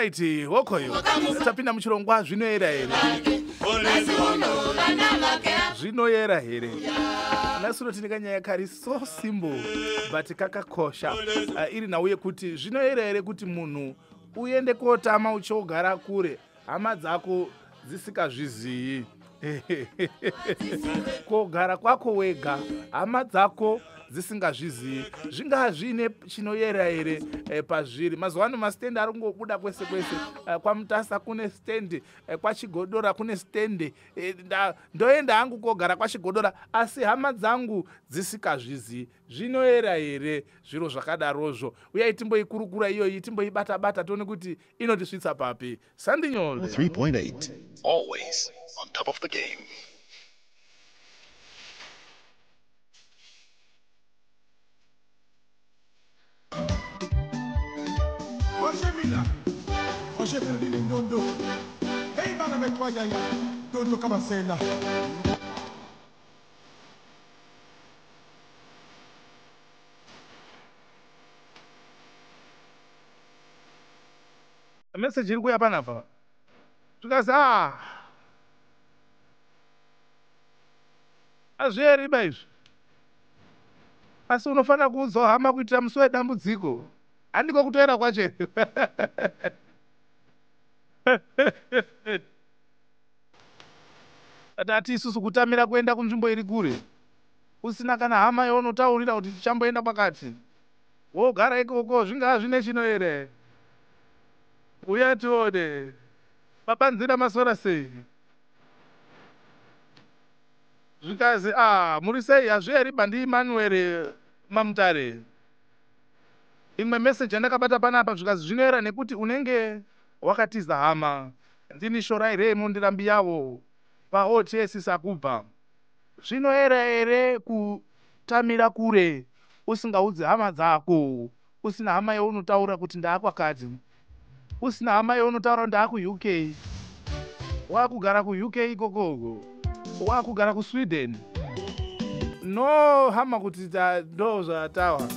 Alright, hokoyo tapinda muchirongwa zvinoyera here? Zvinoyera here? Nhasi uno tine kanyaya kari so simple but kakakosha. Iri nhau yekuti zvinoyera here kuti munhu uende kotama uchiogara kure hama dzako dzisikazviziyi? Kogara kwako wega hama dzako dzisingazviziyi, zvingaa zviine chinoyera here pazviri? Mazuva ano mastendi ari kungobuda kwese kwese. KwaMutasa kune stendi, kwaChigodora kune stendi. Ndoenda hangu kogara kwaChigodora asi hama dzangu dzisikazviziyi. Zvinoyera here zviro zvakadarozvo? Uyai timboikurukura iyoyi, timboibata-bata tione kuti inotisvitsa papi. Sandinyole 3.8. Always on top of the game. Roger Mila, Roger Bernardini Ndondo, Hey bana bekwayaya, Ndondo Kabasela. Message iri kuuya panapa zvikazi a hazvieriba izvi, asi unofanira kuudzawo hama kuitira musi wedambudziko. Handiko kutoera kwacho. Tati isusu kutamira kuenda kunzvimbo iri kure usina kana hama yaunotaurira kuti tichamboenda kwakati, wogara ikoko, zvingaa zvine chino here? Uya tione. Papanzira masora sei? Zvikazi a muri sei? Hazvieriba. NdiEmmanuel Mamutare. Imwe meseji yandakabata panapa, zvikazi zvinoera nekuti unenge wakatiza hama. Ndini Shorai Remo ndirambi yavo paOTS Sakubva. Zvinoera here kutamira kure usingaudzi hama dzako, usina hama yaunotaura kuti ndaakwakati, usina hama yaunotaura kuti ndaakuUK, wakugara kuUK ikokoko, wakugara kuSweden, no hama kuti ndo zvatawa?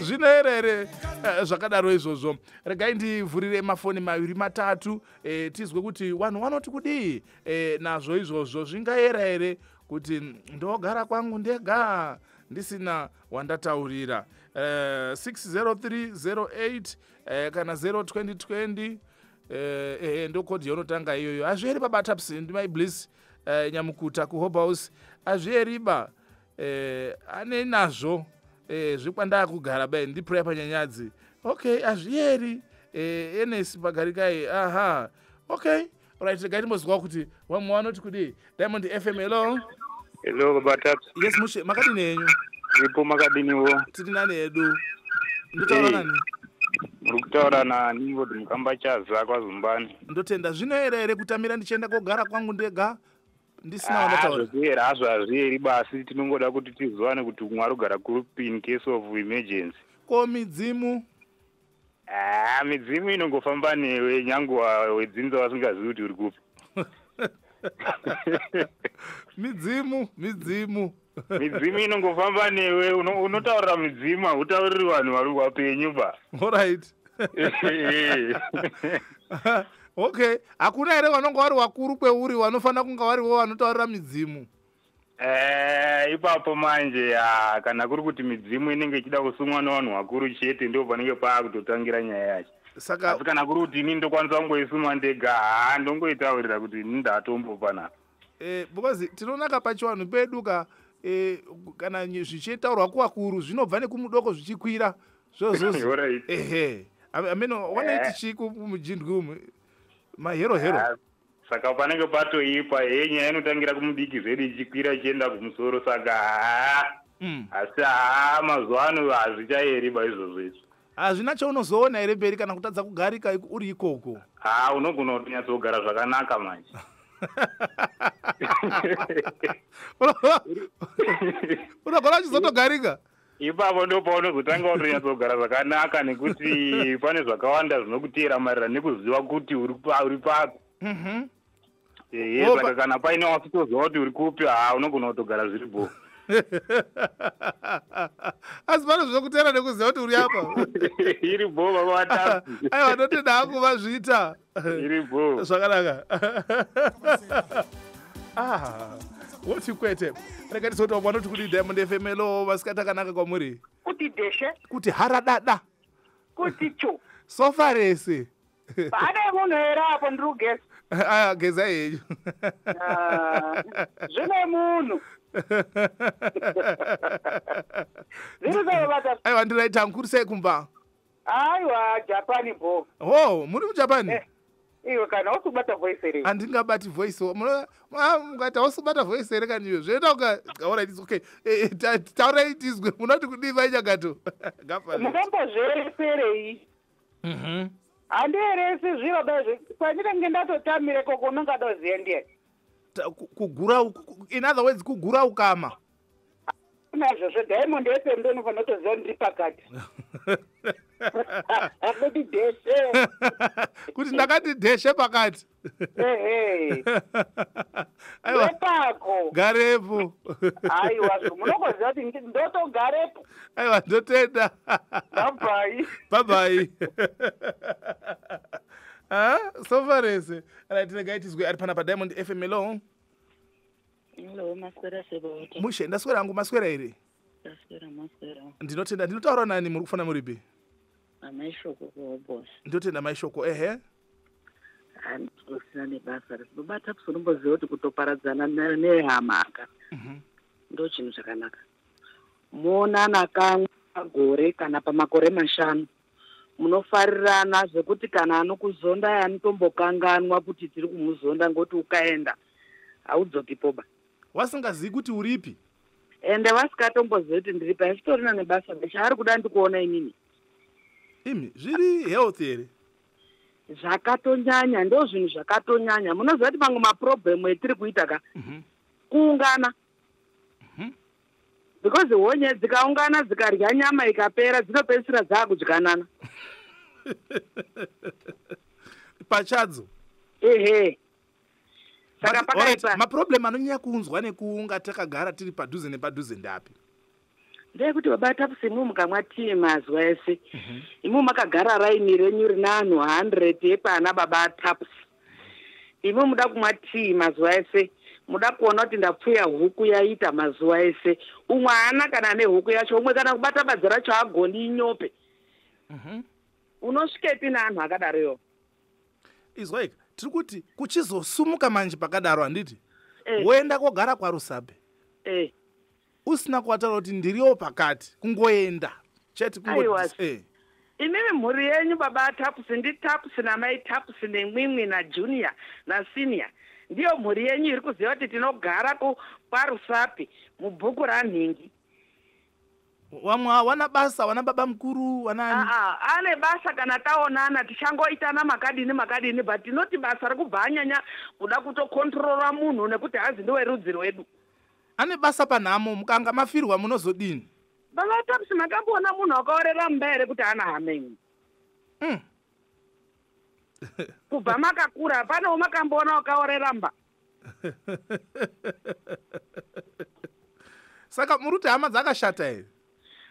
Zvinoera here zvakadaro izvozvo? Regai ndivhurire mafoni maviri matatu, tizwe kuti vanhu vanoti kudii nazvo izvozvo. Zvingaera here kuti ndogara kwangu ndega ndisina wandataurira? 60308 kana 02020, ndo code yaunotanga iyoyo. Hazvieri babaTaps. Ndimai Bliss Nyamukuta kuHobhouse. Hazvieriba, ane nazvo zvekwandakugara bai. Ndiprayer panyanyadzi. Okay, hazvieri. Ns pagarikai. Aha, okay, right, regai timbozwawo kuti vamwe vanoti kudii. Diamond FM, hello. Hello, baba Taps. Yes, mushe, makadini henyu? Ripo, makadiniwo? Tiri nani hedu. Ndotaura nani? Muri kutaura naNimrod Mukambachaza kwaZumbani. Ndotenda. Zvinoera here kutamira ndichienda kogara kwangu ndega ndisina wandataura? Zvinoera hazvo, hazvieri basi. Tinongoda kuti tiziwane kuti umwe arikugara kupi in case of emergency. Ko midzimu? Ah, midzimu inongofamba newe nyange wedzinza vasingazivi kuti uri kupi. Midzimu, midzimu. Midzimu inongofamba newe. Unotaurira midzimu, hautauriri vanhu vari vapenyu ba. Alright, okay, hakuna here vanonge vari vakuru kweuri vanofanira kunge varivo vanotaurira midzimu? Ipapo manje, ah, kana kuri kuti midzimu inenge ichida kusumwa nevanhu vakuru chete, ndo panenge paakutotangira nyaya yacho. Saka Asi kana kuri kuti ini ndokwanisa kungoisuma ndega, haa, ndongoitaurira kuti ini ndatombo panapa. Because tinonaka pachivanhu pedu ka, kana zvichitaurwa kuvakuru zvinobva nekumudoko zvichikwira zvozozi. Ehe, ameno wanaiti chii kumujindwi umu, mahero hero. Ah, saka panenge patoipa he, nyaya inotangira kumudiki zvedu ichikwira ichienda kumusoro, saka haa. Asi haa, mazuva ano hazvichaeriba izvozvo izvo. Hazvina chaunozoona here mberi kana kutadza kugarika uri ikoko? Haa, unogona kutonyatsogara zvakanaka manje. Unogona uchizotogarika. Ipapo ndo paunozotanga kutonyatsogara zvakanaka, nekuti pane zvakawanda zvinokutera maererano nekuziva kuti uri papi. Ehe. Saka kana paine wasitoziva kuti uri kupi, haa, unogona kutogara zviri bho. Asi pano zvinokutera nekuziva kuti uri apa. Iri bho, baba vatatu. Aiwa, ndotenda hangu, vazviita. Iri bho. Zvakanaka. Ah, woti kwete, rega tisoti vanoti kuti Diamond FM, hello, masikati akanaka kwamuri. Kuti dheshe. Kuti haradada. Kuti cho. Sofa rese. Pane munhu here apo? Ndiri kugeza. Aya, geza henyu. Ah, zvine munhu zviri sei, bata? Aiwa, ndiraita nkurisei kumba? Aiwa, Japani bo. Ho, muri muJapani? Eh. Iwe, kana usibata voice here? Handingabati voice. Mukati hausibata voice here kaniyo, zvoita kunga alright, it's okay. Taurai tizwe, munoti kudii, vainyagato? Munombozvereserei? Handieresi zviro dai kwandinenge ndatotamire koko, unongadoziya ndiye. Kugura, in other words, kugura ukama. Nazvozvo Diamond FM, ndonofanira kutoziva ndiri pakati kuti dheshe. Kuti ndakati dheshe pakati. Ehe. Aiwa. Wepako. Garepo. Aiwa, munongoziva kuti ndotogarepo. Aiwa, ndotenda. Bye. Bye bye. Ah, sofa rese. Right, regai tizwe ari pana paDiamond FM, hello. Hello, maswera sebota. Mushe, ndaswera hangu, maswera here? Ndaswera, maswera. Ndinotenda. Ndinotaura nani? Muri kufana muripi? Amaishoko kuhobos. Ndinotenda, maishoko, ehe. Handisina nebasa. Baba Taps, unomboziva kuti kutoparadzana nehama aka ndo chinhu chakanaka. Muonana kamwe pagore kana pamakore 5, munofarirana zvekuti kana anokuzonda anotombokanganwa kuti tiri kumuzonda, ngokuti ukaenda haudzokipoba. Wasingazivi kuti uripi. Ende vasikatombozivi kuti ndiri pai, zvitorina nebasa. Chaari kuda ndikuona inini. Imi, zviri health here? Zvakatonyanya, ndo zvinhu zvakatonyanya. Munoziva kuti mamwe maproblemu etiri kuita ka kuungana, because honye dzikaungana dzikarya nyama ikapera, dzinopedzisira dzaakudyanana. Pachadzo. Ehe, saka But, alright, pakaipa. Maproblem anonyanya kuunzwa nekuunga takagara tiri padhuze nepadhuze ndapi? Ndeyekuti, baba Taps, imwe mukamwa tii mazuva ese, imwe makagara raini renyu rina anhu 100 yepana baba Taps, imwe muda kumwa tii mazuva ese, muda kuona kuti ndapfuya huku yaita mazuva ese, umwe haana kana nehuku yacho, umwe kana kubata badza racho agoni, inyope. Unosvikepi neanhu akadaroyo? Izwaika, tiri kuti kuchizosumuka manje pakadaro, handiti? Eh. Woenda kogara kwaRusape usina kuwataura kuti ndiriwo pakati, kungoenda chete. Aiwa. Imimi mhuri yenyu, baba Taps, ndiTaps namai Taps nemwimwi najunior nasenior, ndiyo mhuri yenyu iri kuziva kuti tinogara kwaRusapi mubhuku ranhingi. Vamwe hawana basa, wana baba mukuru, wanani. Aa, ane basa. Kana taonana tichangoitana makadini makadini, but tinoti basa rekubva anyanya kuda kutokontrora munhu nekuti hazi ndewerudzi rwedu. Ane basa panhamo, mukanga mafirwa munozodini? Baba Taps, makamboona munhu akaorera mumba here kuti ana hama imwe? Kubva makakura, panewo makamboona wakaorera mba? Saka muri kuti hama dzakashata here?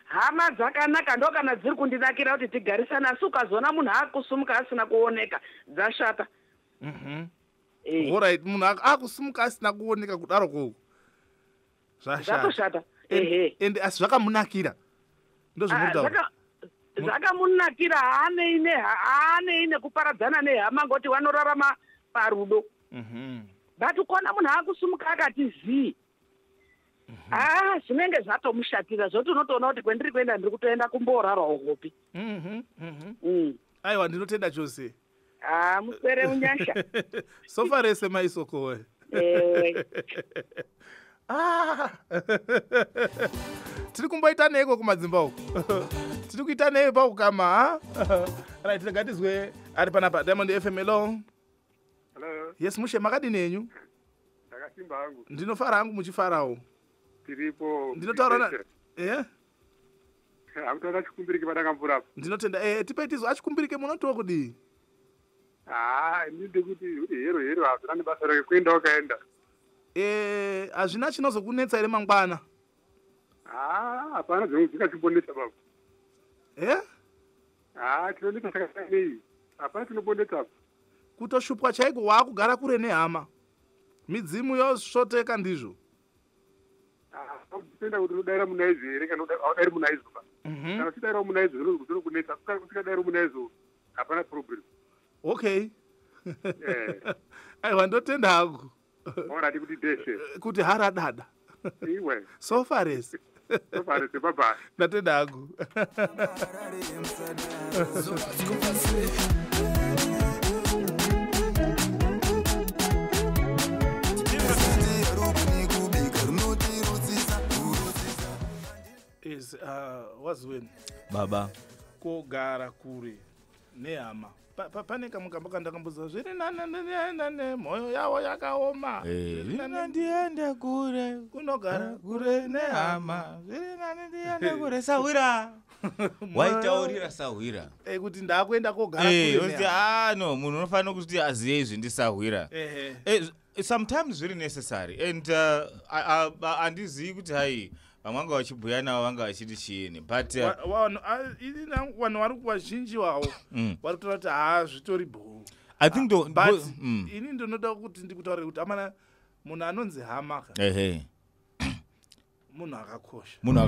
Hama dzakanaka, ndo kana dziri kundinakira kuti tigarisane, asi ukazoona munhu akusumuka asina kuoneka, dzashata. Eh. Alright, munhu akusumuka asina kuoneka kudaro koko, zvashata. Zvatoshata, ehe. Ende asi zvakamunakira, ndozvamuri Ah, kutaura? Zvakamunakira, haanei nekuparadzana nehama, ngoti vanorarama parudo. But ukaona munhu akusumuka akati zii, haa, zvinenge zvatomushatira, zvoti unotoona kuti kwendiri kuenda ndiri kutoenda kumboorarawo hopi. Aiwa, ndinotenda chose. Haa, muswere unyasha. Sofa rese, maisokowe. Ewe. Ah. Tiri kumboita neiko kumadzimba uku? Tiri kuita nei paukama, ha? Right, rega tizwe ari panapa, Diamond FM, hello. Hello. Yes, mushe, makadini henyu? Ndakasimba hangu. Ndinofara hangu, muchifarawo? Tiripo. Ndinotaura na Hakutaura, Chikumbirike paDangamvura apo. Ndinotenda. Tipei tizwe, aChikumbirike, munotiwo kudii? Haa, ini ndekuti kuti hero hero, hazvina nebasa rake kuenda wakaenda. Hazvina chinozokunetsa here mangwana? Haa, hapana dzimwe dzingatimbonetsa baba. E Haa, tinonetsa takadai. Hapana tinobonetsa apa. Kutoshupwa chaiko, waakugara kure nehama, midzimu yosvoteka ndizvo. Haa, kupenda kuti unodaira munaizo here kana haudairi munaizo ba. Kana uchidairawo munaizo zvinokunetsa, usikadairi munaizo hapana problem. Okay. Eh. Aiwa, ndotenda hangu. Alright, kuti deshe. Kuti haradada. Iwe. Sofa rese. Sofa rese, bye bye. Ndatenda hangu. Is wazweni Baba. Kogara kure nehama. Pane kamwe kamba kandakamboziva, zviri nane mwoyo yavo yakaoma. Zviri nani ndiende kure. Kunogara kure nehama, zviri nani ndiende kure, sahwira. Waitaurira sahwira. Kuti ndakuenda kogara kure Oti, nehama. ah no, munhu unofanira kuti aziye izvi ndisahwira. Sometimes zviri necessary and handizivi kuti hai vamwe vanga vachibhuya navo vanga vachiti chiini, but Ini vanhu vari vazhinji vavo vari kutora kuti haa, zvitori bhoo. I think But ini ndinoda kuti ndikutaurire kuti amana, munhu anonzi hama ka, munhu akakosha. Munhu